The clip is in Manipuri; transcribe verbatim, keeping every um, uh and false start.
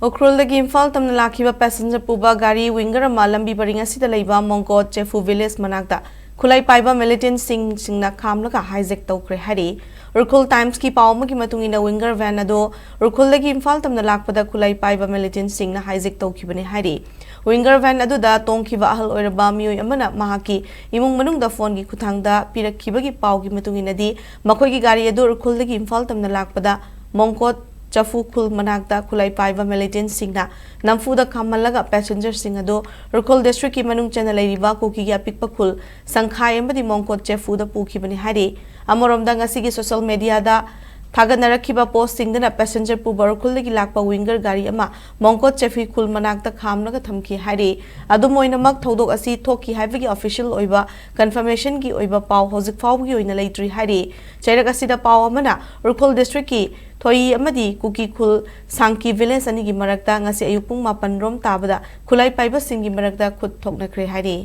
ꯎꯈ꯭ꯔꯨꯜꯗꯒꯤ ꯏꯝꯐꯥꯜ ꯇꯝꯅ ꯂꯥꯛꯈꯤꯕ ꯄꯦꯁꯦꯟꯖꯔ ꯄꯨꯕ ꯒꯥꯔꯤ ꯋꯤꯡꯒꯔ ꯑꯃ ꯂꯝꯕꯤ ꯄꯔꯤꯡ ꯑꯁꯤꯗ ꯂꯩꯕ ꯃꯣꯡꯀꯣꯠ ꯆꯦꯐꯨ ꯚꯤꯂꯦꯖ ꯃꯅꯥꯛꯇ ꯈꯨꯠꯂꯥꯏ ꯄꯥꯏꯕ ꯃꯤꯂꯤꯇꯦꯟꯁꯤꯡꯅ ꯈꯥꯝꯂꯒ ꯍꯥꯏꯖꯦꯛ ꯇꯧꯈ꯭ꯔꯦ ꯍꯥꯏꯔꯤ꯫ ꯎꯈ꯭ꯔꯨꯜ ꯇꯥꯏꯝꯁꯀꯤ ꯄꯥꯎ ꯑꯃꯒꯤ ꯃꯇꯨꯡ ꯏꯟꯅ ꯋꯤꯡꯒꯔ ꯚꯦꯟ ꯑꯗꯨ ꯎꯈ꯭ꯔꯨꯜꯗꯒꯤ ꯏꯝꯐꯥꯜ ꯇꯝꯅ ꯂꯥꯛꯄꯗ ꯈꯨꯠꯂꯥꯏ ꯄꯥꯏꯕ ꯃꯤꯂꯤꯇꯦꯟꯁꯤꯡꯅ ꯍꯥꯏꯖꯦꯛ ꯇꯧꯈꯤꯕꯅꯤ ꯍꯥꯏꯔꯤ꯫ ꯋꯤꯡꯒꯔ ꯚꯦꯟ ꯑꯗꯨꯗ ꯇꯣꯡꯈꯤꯕ ꯑꯍꯜ ꯑꯣꯏꯔꯕ ꯃꯤꯑꯣꯏ ꯑꯃꯅ ꯃꯍꯥꯛꯀꯤ ꯏꯃꯨꯡ ꯃꯅꯨꯡꯗ ꯐꯣꯟꯒꯤ ꯈꯨꯠꯊꯥꯡꯗ ꯄꯤꯔꯛꯈꯤꯕꯒꯤ ꯄꯥꯎꯒꯤ ꯃꯇꯨꯡ ꯏꯟꯅꯗꯤ ꯃꯈꯣꯏꯒꯤ ꯒꯥꯔꯤ ꯑꯗꯨ ꯎꯈ꯭ꯔꯨꯜꯗꯒꯤ ꯏꯝꯐꯥꯜ ꯇꯝꯅ ꯂꯥꯛꯄꯗ ꯃꯣꯡꯀꯣꯠ ꯆꯐꯨ ꯈꯨꯜ ꯃꯅꯥꯛꯇ ꯈꯨꯠꯂꯥꯏ ꯄꯥꯏꯕ ꯃꯤꯂꯤꯇꯦꯟꯁꯤꯡꯅ ꯅꯝꯐꯨꯗ ꯈꯥꯝꯍꯜꯂꯒ ꯄꯦꯁꯦꯟꯖꯔꯁꯤꯡ ꯑꯗꯨ ꯎꯈ꯭ꯔꯨꯜ ꯗꯤꯁꯇ꯭ꯔꯤꯛꯀꯤ ꯃꯅꯨꯡ ꯆꯟꯅ ꯂꯩꯔꯤꯕ ꯀꯨꯀꯤꯒꯤ ꯑꯄꯤꯛꯄ ꯈꯨꯜ ꯁꯪꯈꯥꯏ ꯑꯃꯗꯤ ꯃꯣꯡꯀꯣꯠ ꯆꯦꯐꯨꯗ ꯄꯨꯈꯤꯕꯅꯤ ꯍꯥꯏꯔꯤ꯫ ꯑꯃꯔꯣꯝꯗ ꯉꯁꯤꯒꯤ ꯁꯣꯁꯤꯌꯦꯜ ꯃꯦꯗꯤꯌꯥꯗ ꯊꯥꯒꯠꯅꯔꯛꯈꯤꯕ ꯄꯣꯁꯁꯤꯡꯗꯅ ꯄꯦꯁꯦꯟꯖꯔ ꯄꯨꯕ ꯎꯈ꯭ꯔꯨꯜꯗꯒꯤ ꯂꯥꯛꯄ ꯋꯤꯡꯒꯔ ꯒꯥꯔꯤ ꯑꯃ ꯃꯣꯡꯀꯣꯠ ꯆꯦꯐꯤ ꯈꯨꯜ ꯃꯅꯥꯛꯇ ꯈꯥꯝꯂꯒ ꯊꯝꯈꯤ ꯍꯥꯏꯔꯤ꯫ ꯑꯗꯨꯝ ꯑꯣꯏꯅꯃꯛ ꯊꯧꯗꯣꯛ ꯑꯁꯤ ꯊꯣꯛꯈꯤ ꯍꯥꯏꯕꯒꯤ ꯑꯣꯐꯤꯁꯤꯌꯦꯜ ꯑꯣꯏꯕ ꯀꯟꯐꯔꯃꯦꯁꯟꯒꯤ ꯑꯣꯏꯕ ꯄꯥꯎ ꯍꯧꯖꯤꯛ ꯐꯥꯎꯕꯒꯤ ꯑꯣꯏꯅ ꯂꯩꯇ꯭ꯔꯤ ꯍꯥꯏꯔꯤ꯫ ꯆꯩꯔꯛ ꯑꯁꯤꯗ ꯄꯥꯎ ꯑꯃꯅ ꯎꯈ꯭ꯔꯨꯜ ꯗꯤꯁꯇ꯭ꯔꯤꯛꯀꯤ ꯊꯣꯏꯌꯤ ꯑꯃꯗꯤ ꯀꯨꯀꯤ ꯈꯨꯜ ꯁꯥꯡꯀꯤ ꯚꯤꯂꯦꯖ ꯑꯅꯤꯒꯤ ꯃꯔꯛꯇ ꯉꯁꯤ ꯑꯌꯨꯛ ꯄꯨꯡ ꯃꯥꯄꯟ ꯔꯣꯝ ꯇꯥꯕꯗ ꯈꯨꯠꯂꯥꯏ ꯄꯥꯏꯕꯁꯤꯡꯒꯤ ꯃꯔꯛꯇ ꯈꯨꯠ ꯊꯣꯛꯅꯈ꯭ꯔꯦ ꯍꯥꯏꯔꯤ꯫